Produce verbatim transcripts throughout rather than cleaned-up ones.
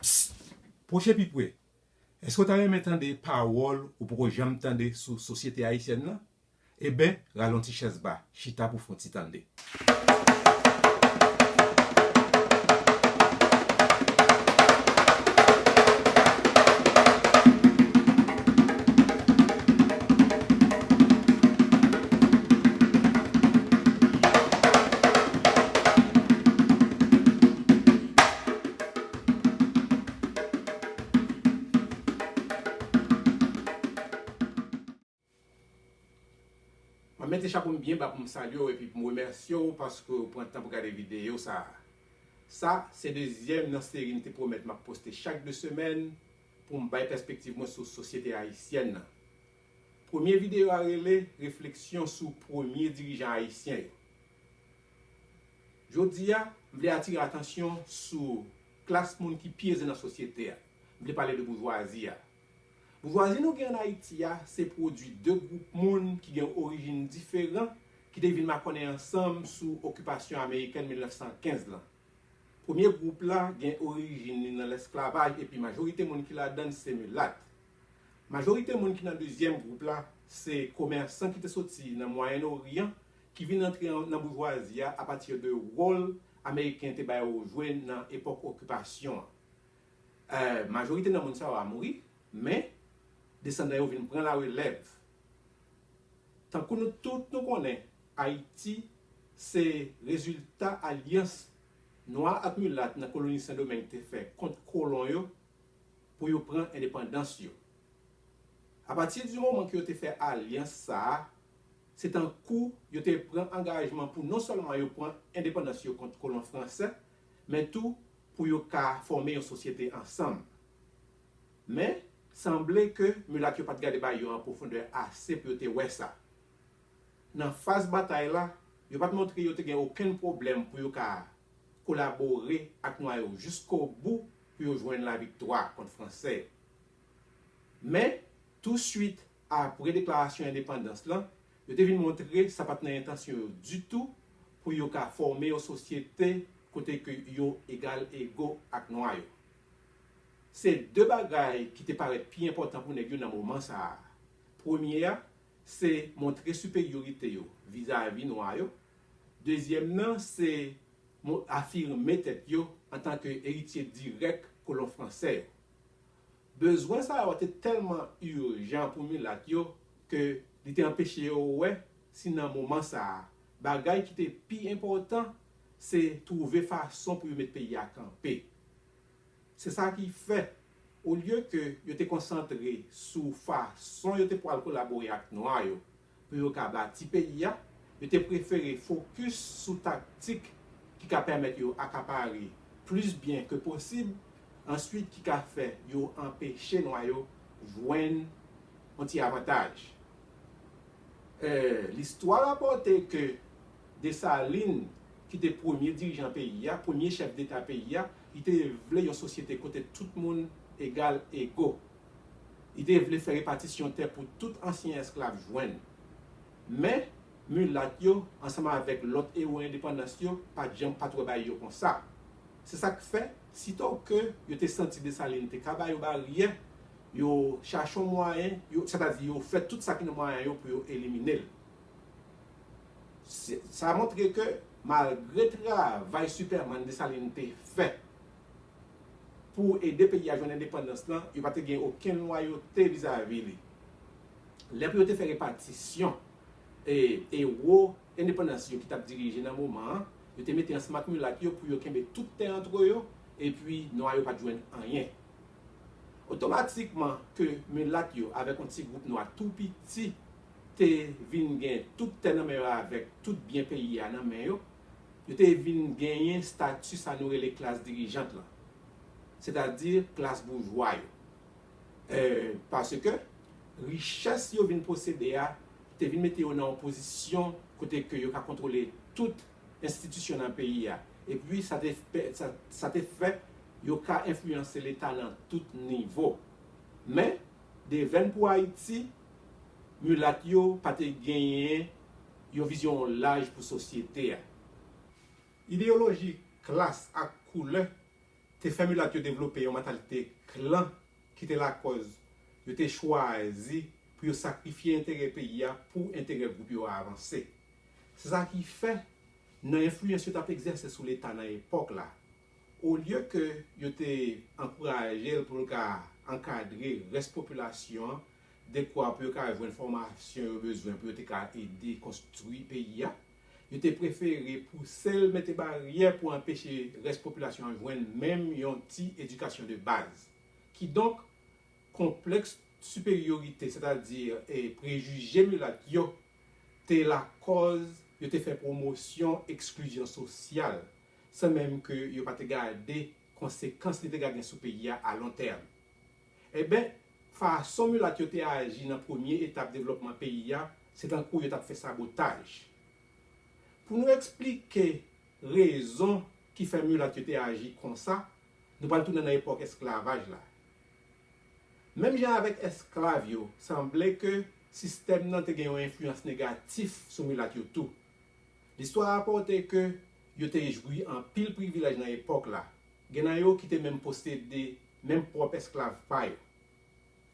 Pwoche pi pre. Èske w ta renmen tande pawòl ou poko janm tande sou sosyete ayisyèn nan? Eben, rale yon ti chèz ba, chita pou w fè yon ti tande. Mwen mete chapo m byen ba pou m salye w epi pou m remèsye w paske w pran tan pou gade videyo sa a. Sa se dezyèm nan seri m te pwomèt m ap poste chak de semèn pou m bay pèspektiv mwen sou sosyete ayisyèn nan. Premye videyo a rele Refleksyon sou premye dirijan ayisyen yo. Jodi a, m vle atire atansyon sou klas moun ki pi eze nan sosyete a. M vle pale de boujwazi a. Boujwazi nou gen ann Ayiti a se pwodui de gwoup moun ki gen orijin diferan ki te vin makònen ansanm sou okipasyon amerikèn mil nèf san kenz lan. Premye gwoup la gen orijin li nan lesklavaj epi majorite moun ki ladan l se milat. Majorite moun ki nan dezyèm gwoup la se komèsan ki te soti nan Mwayen Oryan ki vin antre nan boujwazi a apati de wòl Ameriken te ba yo jwe nan epòk okipasyon an. Majorite nan moun sa yo a mouri, men desandan yo vin pran larelèv. Tankou nou tout nou konnen, Ayiti se rezilta alyans nwa ak milat nan koloni Sendomeng te fè kont kolon yo pou yo pran endepandans yo. Apati di moman ke yo te fè alyans sa a, se tankou yo te pran angajman pou non sèlman yo pran endepandans yo kont kolon fransè, men tou pou yo ka fòme yon sosyete ansanm. Men, sanble ke milat yo pa t gade bagay yo an pwofondè ase pou yo te wè sa. Nan faz batay la, yo pa t montre yo te gen okenn pwoblèm pou yo ka kolabore ak nwa yo jiskobou pou yo jwenn laviktwa kont fransè yo. Men, touswit apre deklarasyon endepandans lan, yo te vin montre sa pa t nan entansyon yo ditou pou yo ka fòme yon sosyete kote ke yo egal ego ak nwa yo. Se de bagay ki te parèt pi enpòtan pou nèg yo nan moman sa a. Premye a, se montre siperyorite yo vizavi nwa yo. Dezyèm nan, se afime tèt yo antanke eritye dirèk kolon fransè yo. Bezwen sa yo te tèlman ijan pou milat yo ke li te anpeche yo wè si nan moman sa a, bagay ki te pi enpòtan se twouve fason pou yo met peyi a kanpe. Se sa ki fè, olye ke yo te konsantre sou fason yo te pral kolabore ak nwa yo pou yo ka bati peyi a, yo te prefere fokis sou taktik ki ka pèmèt yo akapare plis byen ke posib, answit ki ka fè yo anpeche nwa yo jwenn yon ti avantaj. Listwa rapòte ke Desalin, ki te premye dirijan peyi a, premye chèf deta peyi a, li te vle yon sosyete kote tout moun egal ego. Li te vle fè repatisyon tè pou tout ansyen esklav jwenn. Men, milat yo, ansanm avèk lòt ewo endepandans yo, pa t janm pa t wè bagay yo konsa. Se sa k fè, sitò ke yo te santi Desalin te ka ba yo baryè, yo chache yon mwayen, yo, sètadi yo fè tout sa ki nan mwayen yo pou yo elimine l. Sa montre ke malgre travay Sipèman Desalin te fè pou ede peyi a jwenn endepandans lan, yo pa te gen okenn lwayote vizavi li. Lè pou yo te fè repatisyon, e, ewo endepandans yo ki t ap dirije nan moman an, yo te mete ansanm ak milat yo pou yo kenbe tout tè antre yo, epi nwa yo pa t jwenn anyen. Otomatikman ke milat yo avèk yon ti gwoup nwa tou piti te vin gen tout tè nan men yo avèk tout byen peyi a nan men yo, yo te vin genyen stati sa nou rele klas dirijant lan, sètadi klas boujwa yo. Paske richès yo vin posede a te vin mete yo nan yon pozisyon kote ke yo ka kontwole tout enstitisyon nan peyi a. Epi sa te, sa, sa te fè yo ka enfliyanse Leta nan tout nivo. Men, devèn pou Ayiti, milat yo pa te genyen yon vizyon laj pou sosyete a. Ideyoloji klas ak koulè te fè milat yo devlope yon mantalite klan ki te lakòz yo te chwazi pou yo sakrifye enterè peyi a pou enterè gwoup yo a avanse. Se sa ki fè, nan enfliyans yo t ap egzèse sou Leta nan epòk la, olye ke yo te ankouraje l pou l ka ankadre rès popilasyon an, dekwa pou yo ka jwenn fòmasyon yo bezwen pou yo te ka ede konstwi peyi a, yo te prefere pouse l mete baryè pou anpeche rès popilasyon an jwenn menm yon ti edikasyon de baz. Kidonk, konplèks siperyorite, sètadi, e, prejije milat yo, te lakòz yo te fè pwomosyon eksklizyon sosyal, san menm ke yo pa te gade konsekans li te ka gen sou peyi a a lon tèm. Eben, fason milat yo te aji nan premye etap devlòpman peyi a, se tankou yo t ap fè sabotaj. Pou nou eksplike rezon ki fè milat yo te aji konsa, nou pral tounen nan epòk esklavaj la. Menm jan avèk esklav yo, sanble ke sistèm nan te gen yon enfliyans negatif sou milat yo tou. Listwa rapòte ke yo te jwi anpil privilèj nan epòk la. Gen nan yo ki te menm posede menm pwòp esklav pa yo.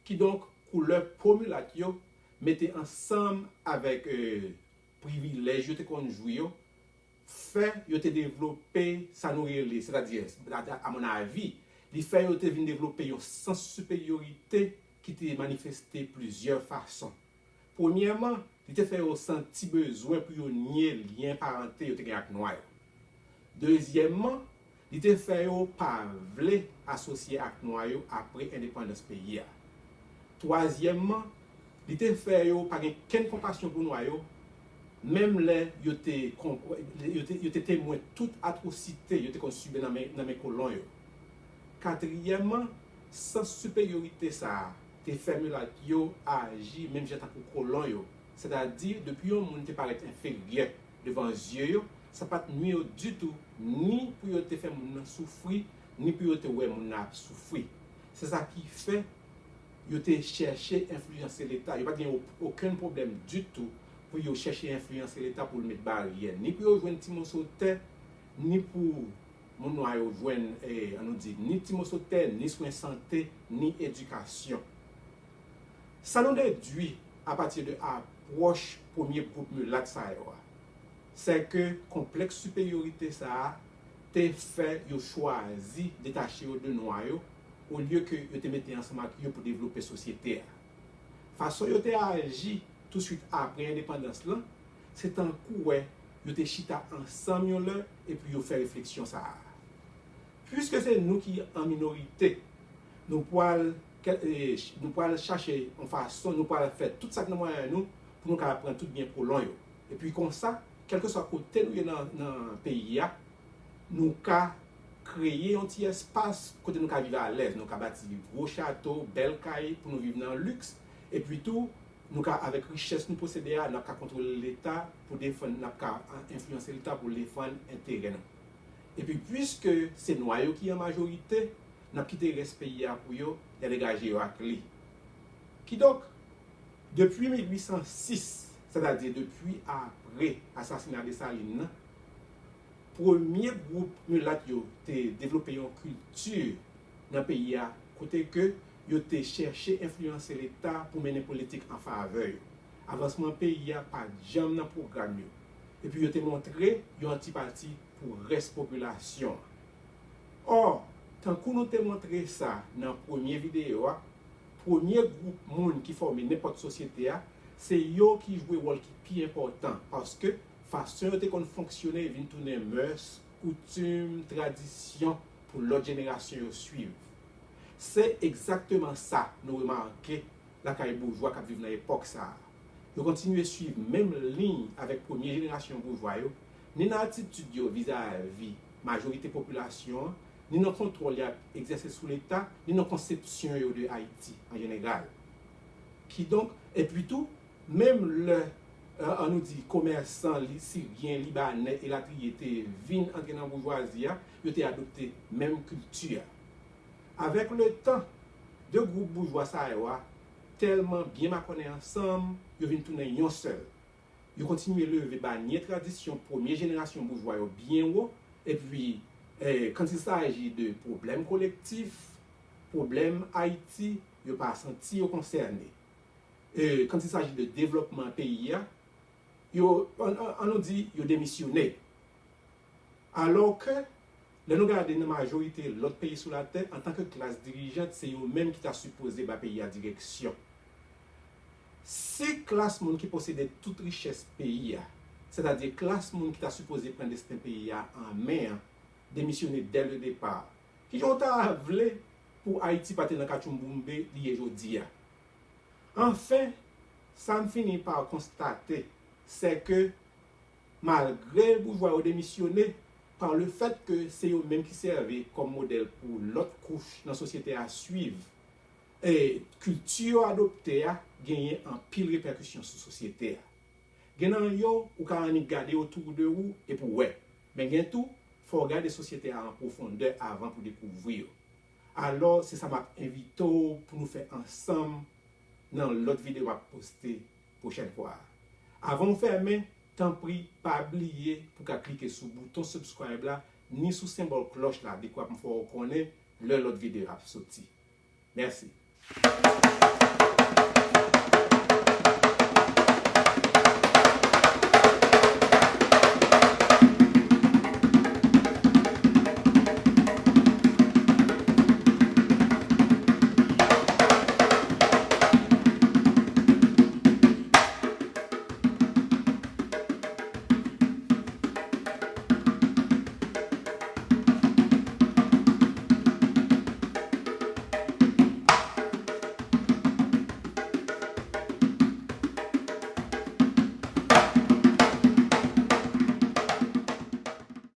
Kidonk, koulè po milat yo mete ansanm avèk, e, privilèj yo te konn jwi yo, fè yo te devlope sa nou rele, sètadi, a, a mon avi, li fè yo te vin devlope yon sans siperyorite ki te manifeste plizyè fason. Premyèman, li te fè yo santi bezwen pou yo nye lyen parante yo te gen ak nwa yo. Dezyèmman, li te fè yo pa vle asosye ak nwa yo apre endepandans peyi a. Twazyèmman, li te fè yo pa gen kenn konpasyon pou nwa yo, menm lè yo te, yo te, yo te temwen tout atwosite yo te konn sibi nan men, nan men kolon yo. Katriyèmman, sans siperyorite sa a te fè milat yo aji menm jan tankou kolon yo, sètadi depi yon moun te parèt enferyè devan zye yo, sa pa t nwi yo ditou, ni pou yo te fè moun nan soufri, ni pou yo te wè moun nan ap soufri. Se sa ki fè yo te chèche enfliyanse Leta. Yo pa t gen o-, okenn pwoblèm ditou pou yo chèche enfliyanse Leta pou l met baryè, ni pou yo jwenn ti moso tè, ni pou moun nwa yo jwenn, e, ann nou di, ni ti moso tè, ni swen sante, ni edikasyon. Sa nou dedui apati de apwòch premye gwoup milat sa yo a, se ke konplèks siperyorite sa a te fè yo chwazi detache yo de nwa yo, olye ke yo te mete ansanm ak yo pou devlope sosyete a. Fason yo te aji touswit apre endepandans lan, se tankou wè yo te chita ansanm yon lè epi yo fè refleksyon sa a. Piske se nou ki an minorite, nou pral, e, nou pral chache yon fason, nou pral fè tout sa k nan mwayen nou pou nou ka pran tout byen kolon yo. Epi konsa, kèlkeswa kote nou ye nan, nan peyi a, nou ka kreye yon ti espas kote nou ka viv alèz. Nou ka bati gwo chato, bèl kay pou nou viv nan liks. Epi tou, nou ka, avèk richès nou posede a, n ap ka kontwole Leta pou defann, n ap ka enfliyanse Leta pou defann enterè nou. Epi, piske se nwa yo ki an majorite, n ap kite rès peyi a pou yo, y a degaje yo ak li. Kidonk, depi mil uit san sis, sètadi depi apre asasina Desalin nan, premye gwoup milat yo te devlope yon kilti nan peyi a kote ke yo te chèche enfliyanse Leta pou mennen politik an favè yo. Avansman peyi a pa t janm nan pwogram yo. Epi yo te montre yon antipati pou rès popilasyon an. Ò, tankou nou te montre sa nan premye videyo a, premye gwoup moun ki fòme nenpòt sosyete a, se yo ki jwe wòl ki pi enpòtan, paske fason yo te konn fonksyone vin tounen mès, koutim, tradisyon pou lòt jenerasyon yo swiv. Se egzakteman sa nou remake lakay boujwa k ap viv nan epòk sa a. Yo kontinye swiv menm liy avèk premye jenerasyon boujwa yo, ni nan atitid yo vizavi majorite popilasyon an, ni nan kontwòl y ap egzèse sou Leta, ni nan konsepsyon yo de Ayiti an jeneral. Kidonk, epi tou, menm lè, e, ann nou di, komèsan li, siryen, libanè, elatriye te vin antre nan boujwazi a, yo te adopte menm kilti a. Avèk letan, de gwoup boujwa sa yo a tèlman byen makònen ansanm, yo vin tounen yon sèl. Yo kontinye leve banyè tradisyon premye jenerasyon boujwa yo byen wo, epi E, quand il s'agit de pwoblèm kolektif, pwoblèm Ayiti, yo pa santi yo konsène. E, quand il s'agit de devlòpman peyi a, yo, an, an, an nou di, yo demisyone. Alò ke, lè nou gade nan majorite lòt peyi sou latè, antanke klas dirijant, se yo menm ki ta sipoze ba peyi a direksyon. Si klas moun ki posede tout richès peyi a, sètadi klas moun ki ta sipoze pran desten peyi a an men an, demisyone dès le départ, kijan w ta vle pou Ayiti pa te nan katchoumboumbe li ye jodi a? Anfen, sa m fini pa konstate, se ke malgre boujwa yo demisyone, pa le fèt ke se yo menm ki sèvi kòm modèl pou lòt kouch nan sosyete a swiv, e kilti yo adopte a genyen anpil repèkisyon sou sosyete a. Gen nan yo, ou ka annik gade otou de ou epi w wè. Men gen tou, fò w gade sosyete a an pwofondè avan pou dekouvri yo. Alò, se sa m ap envite w pou nou fè ansanm nan lòt videyo m ap poste pwochèn fwa a. Avan w fèmen, tanpri, pa bliye pou w ka klike sou bouton subscribe la, ni sou senbòl klòch la, dekwa pou m fè w konnen lè lòt videyo ap soti. Mèsi.